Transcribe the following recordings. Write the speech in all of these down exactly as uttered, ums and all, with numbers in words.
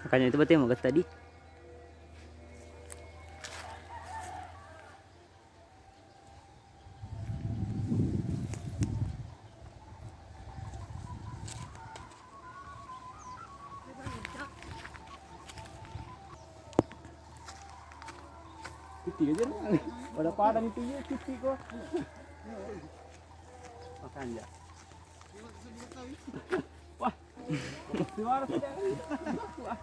Makanya itu berarti mau tadi. Cuti aja lah. Pada-pada itu ya cuti kok. Makanya. Wah. Suara sudah. Wah.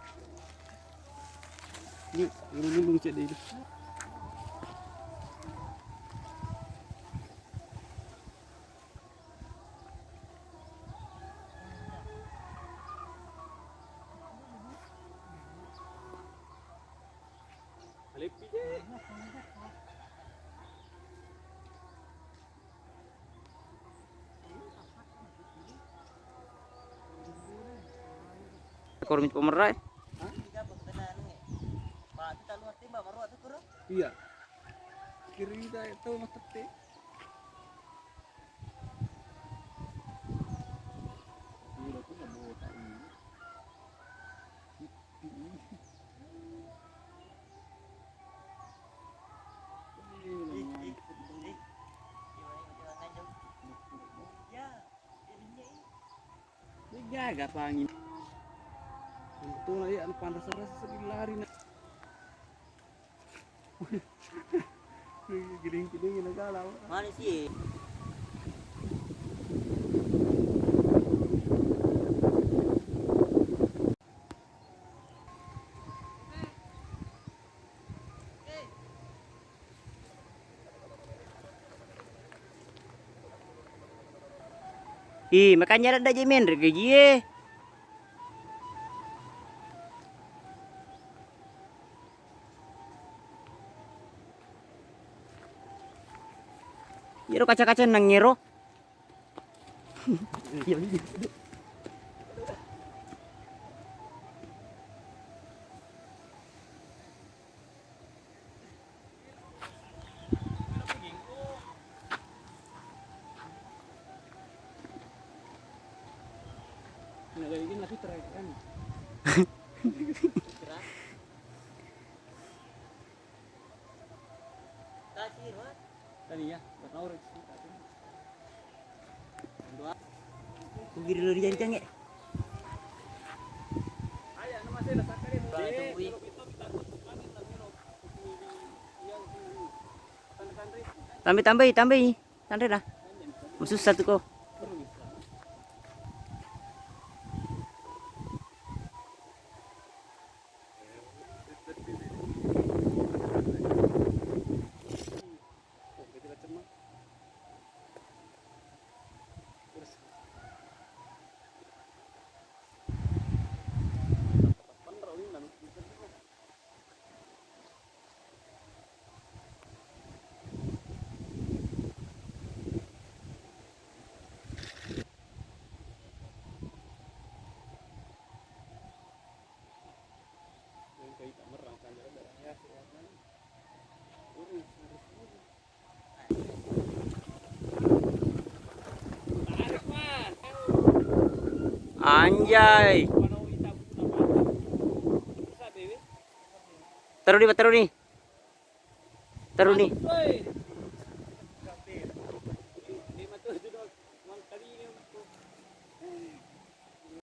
Ini, ini, ini, ini, ini. Aleppi je. Kormi pemerai. Iya. Kiri kita itu mas tete. Gaga tangi. Untung lagi anu panrasa-rasa sedih lari na. Giling-giling na gala. Mana sih? Ih, makanya ada aja menre gaji e. Iyaro kaca-kaca nang ero. Tania, berapa orang sih? Kugiri lo dijadikan, nge? Tambai, tambai, tambai. Tanre dah. Musuh satu ko. Anjay. Terus di, terus di. Terus ni.